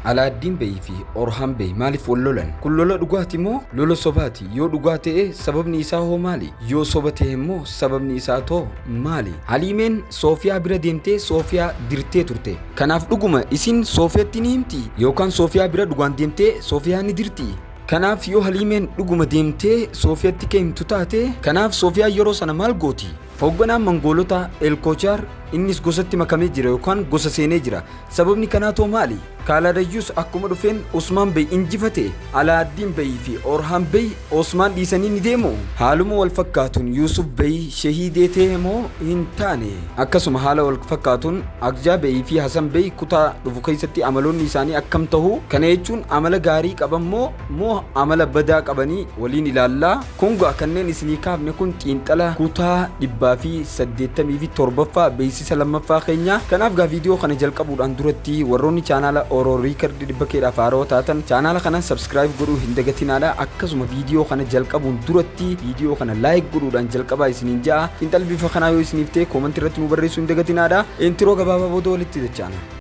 Alaaddiin Bey fi Orhaan Bey maaliif wal lolan? Kun lola dhugaati moo lola sobaati? Yoo dhugaa ta'e sababni isaa hoo maali? Yoo soba ta'e immoo sababni isaa too maali? Haliimeen Soofiyaa bira deemtee Soofiyaa dirtee turte. Kanaaf dhuguma isin Soofiyatti ni himti? Yookaan Soofiyaa bira dhugaan deemtee Soofiyaa ni dirti? Kanaaf yoo Haliimeen dhuguma deemtee Soofiyatti ka himtu taate, kanaaf Soofiyaan yeroo sana maal gooti? Hoogganaan Mangoolotaa Elkoochaar innis gosatti makamee jira yookaan gosa seenee jira. Sababni kanaa too maali? Kaaladayyus akkuma dhufeen Usmaan Bey injifate. Alaaddiin Bey fi Orhaan Bey Osmaan dhiisanii ni deemu? Haaluma wal fakkaatuun Yuusuf Bey shehiidee ta'e moo hin taane? Akkasuma haala wal fakkaatuun Akjaa Bey fi Hasan Bey kutaa dhufu keessatti amaloonni isaanii akkam tahu? Kana jechuun amala gaarii qaban moo moo amala badaa qabanii waliin ilaallaa? Kun gaa kanneen isinii kaafne kun xiinxala kutaa 187ffaa beeksisa lammaffaa keenya. Kanaaf gaa viidiyoo kana jalqabuudhaan duratti warroonni chaanaala Oro Record dhibba keedhaaf haarawa taatan chaanaala kana subscribe godhuu hin dagatinaadha. Akkasuma viidiyoo kana jalqabuun duratti viidiyoo kana like godhuudhaan jalqabaa isiniin ja'a. Xiinxalli bifa kanaa yoo isiniif ta'e koomantii irratti nu barreessuu hin dagatinaadha. Intiroo gabaabaa booda walitti dachaana.